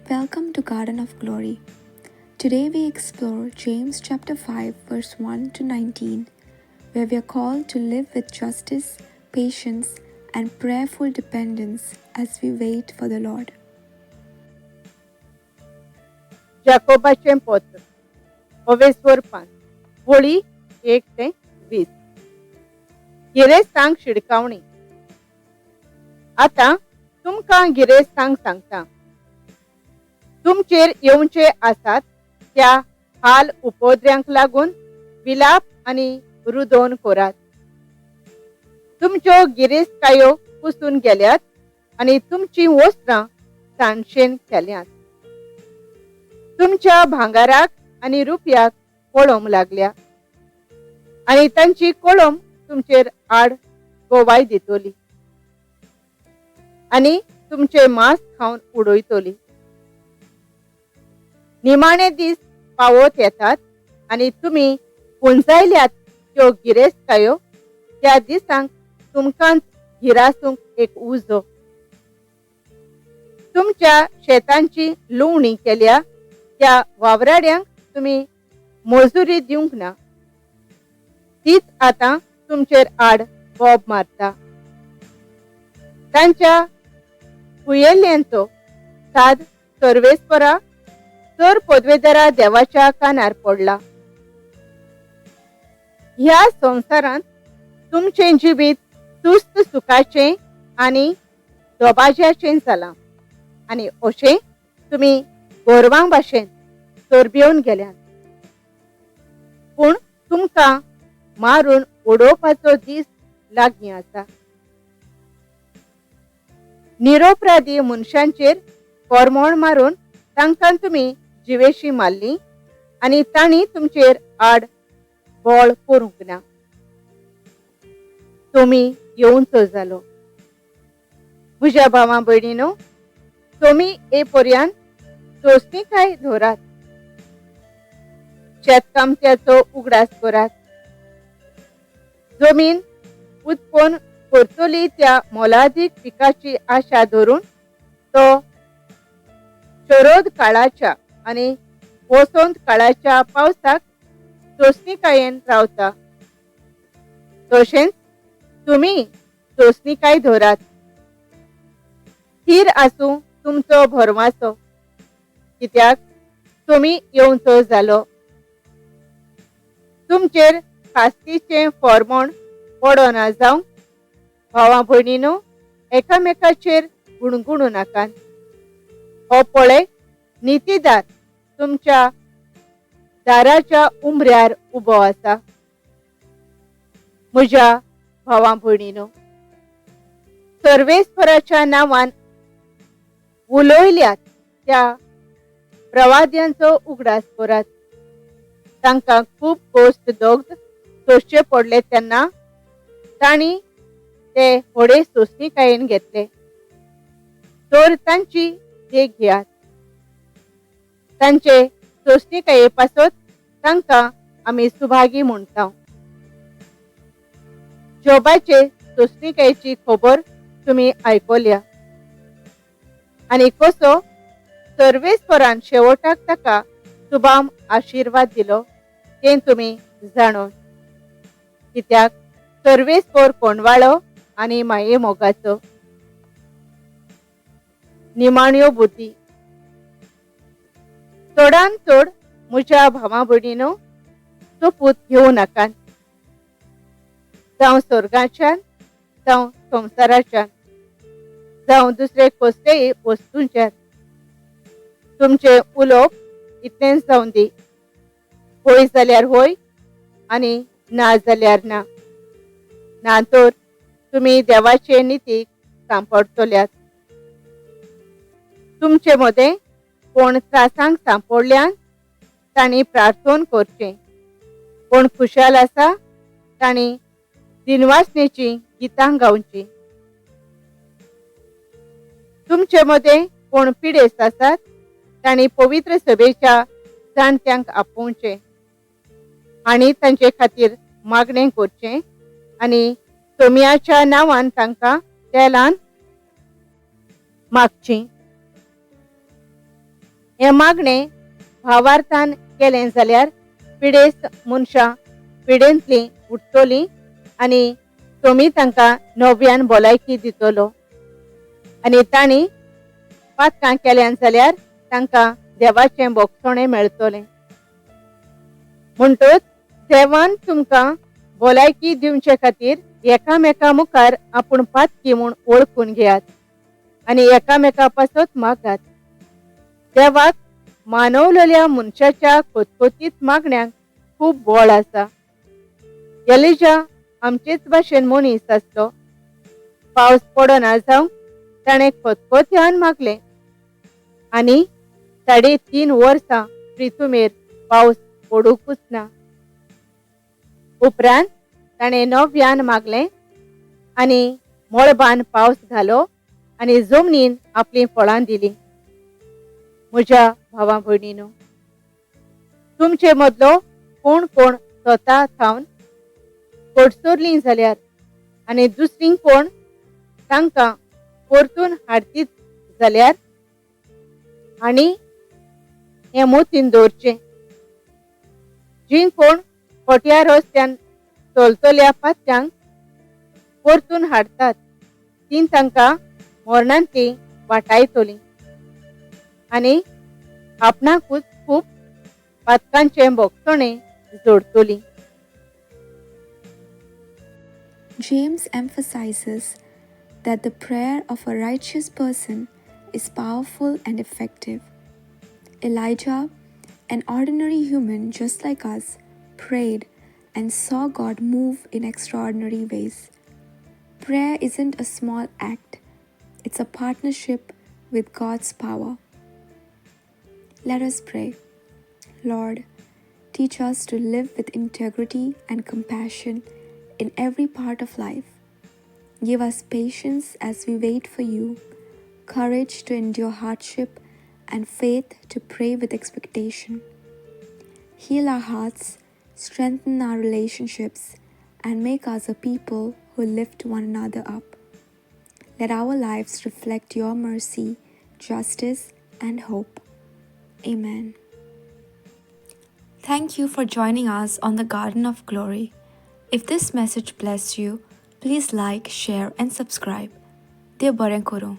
Welcome to Garden of Glory. Today we explore James chapter 5 verse 1 to 19, where we are called to live with justice, patience, and prayerful dependence as we wait for the Lord. जाकोबाचें पत्र ओवेस्वर 5 वळी 1 ते 20. गिरेस्तांक शिडकावणी. आतां तुमकां गिरेस्तांक सांगता, तुमचेर येवचे आसात त्या हाल उपद्र्यांक लागून विलाप आनी रुदोन करात. तुमच्यो गिरेस्तकायो पुसून गेल्यात आनी तुमचीं वस्त्रां सांडशेन केल्यांत. तुमच्या भांगाराक आनी रुपयाक कोळंब लागल्या आनी तांची कोळंब तुमचेर आड गोवाय दितली आनी तुमचे मांस खावन उडयतली. निमाणे दीस पावत येतात आनी तुमी पुंजायल्यात त्यो गिरेस्तकायो त्या दिसांक तुमकांच गिरासूंक एक उजो. तुमच्या शेतांची लुवणी केल्या त्या वावराड्यांक तुमी मजुरी दिवंक ना, तीच आतां तुमचेर आड बोब मारता. तांच्या हुयेल्यांचो साद सर्वेस्परा सर पदवेदारा देवाच्या कानार पडला. ह्या संवसारांत तुमचें जिवीत सुस्त सुखाचें आनी दबाज्याचें जालां आनी अशें तुमी गोरवां भाशेन चरबेवन गेल्यात. पूण तुमकां मारून उडोवपाचो दीस लागीं आसा. निरोपराधी मनशांचेर कोरमोण मारून तांकां तुमी जिवेशी मारली आनी तांणी तुमचेर आड बळ करूंक ना. तुमी येवचो जालो. म्हज्या भावां भयणीनो, तुमी ए पर्यान सोंसणीकाय धरात, शेतकामत्याचो उगडास करात. जमीन उत्पन्न करतली त्या मोलादीक पिकाची आशा धरून तो शरद काळाच्या आनी वसंत काळाच्या पावसाक सोंसणीकायेन रावता. तशेंच तुमी सोंसणीकाय धरात. थीर आसूं तुमचो भरवासो, कित्याक तुमी येवचो जालो. तुमचेर खास्तीचें फॉर्मोण पडना जावंक भावां भयणीनो एकामेकाचेर गुणगुणू नाकात. हो पळय नितीदार तुमच्या दाराच्या उमऱ्यार उबो आसा. म्हज्या भावां भयणीनो, सर्वेस्पराच्या नांवान उलयल्यात त्या प्रवाद्यांचो उगडास करात. तांकां खूब कोश्ट दग्ध सोंसचे पडले तेन्ना तांणी ते व्हडे सोंसणीकायेन घेतले. तर तांची देख घेयात. तांचे सोंसणीकाये पासत तांकां आमी सुभागी म्हणटा. जोबाचे सोंसणीकायेची खबर तुमी आयकल्या आनी कसो सर्वेस्परान शेवटाक ताका सुबाम आशिर्वाद दिलो तें तुमी जाणून. कित्याक सर्वेस्पर कोंडवाळो आनी माये मोगाचो. निमाण्यो बुद्धी. चडान चड म्हज्या भावा भयणीनो सोपूत घेवं नाकात, जावं स्वर्गाच्यान, जावं संवसाराच्यान, जावं दुसरे कसलेय वस्तूंच्यान. तुमचें उलोवप इतलेंच जावं दी, होय जाल्यार होय आनी ना जाल्यार ना. ना तर तुमी देवाचे नितीक सांपडटल्यात. तुमचे मदें कोण त्रासांक सांपडल्यान तांणी प्रार्थन करचें, कोण खुशाल आसा तांणी दिनवासनेची गितां गावची. तुमचे मदें कोण पिडेस्त आसात तांणी पवित्र सभेच्या जाणट्यांक आपोवचें आनी तांचे खातीर मागणें करचें आनी सोमयाच्या नांवान तांकां तेलान मागचीं. हें मागणें भावार्थान केलें जाल्यार पिडेस्त मनशां पिडेंतलीं उठतलीं आनी तुमी तांकां नव्यान भलायकी दितलो आनी तांणी पातकां केल्यान जाल्यार तांकां देवाचें भोगसणें मेळटलें. म्हणटच देवान तुमकां भलायकी दिवचे खातीर एकामेका मुखार आपूण पातकी म्हूण वळखून घेयात आनी एकामेका पासत मागात. देवाक मानवलेल्या मनशाच्या कोतकोतीत मागण्यांक खूब बळ आसा. एलिजा आमचेच भाशेन मनीस आसलो. पावस पडना जावंक ताणें खतखत्यान मागलें आनी 3.5 वर्सां प्रिथुमेर पावस पडुंकूच ना. उपरांत ताणें नव्यान मागलें आनी मळबान पावस घालो आनी जमनीन आपलीं फळां दिलीं. म्हज्या भावा भयणीनो, तुमचे मदलो कोण कोण स्वता थावन कोडसोरलीं जाल्यार आनी दुसरीं कोण तांकां परतून हाडतीत जाल्यार आनी हें मोतीन दवरचें, जीं कोण खोट्या रस्त्यान चलतल्या पात्यांक परतून हाडटात तीं तांकां मरणांतलीं वाटायतलीं आनी आपणाकूच खूब पातकांचें भोगसणें जोडतलीं. James emphasizes that the prayer of a righteous person is powerful and effective. Elijah, an ordinary human just like us, prayed and saw God move in extraordinary ways. Prayer isn't a small act, it's a partnership with God's power. Let us pray. Lord, teach us to live with integrity and compassion in every part of life. Give us patience as we wait for you, courage to endure hardship, and faith to pray with expectation. Heal our hearts, strengthen our relationships, and make us a people who lift one another up. Let our lives reflect your mercy, justice, and hope. Amen. Thank you for joining us on the Garden of Glory. If this message blessed you, please like, share, and subscribe. देव बरें करूं.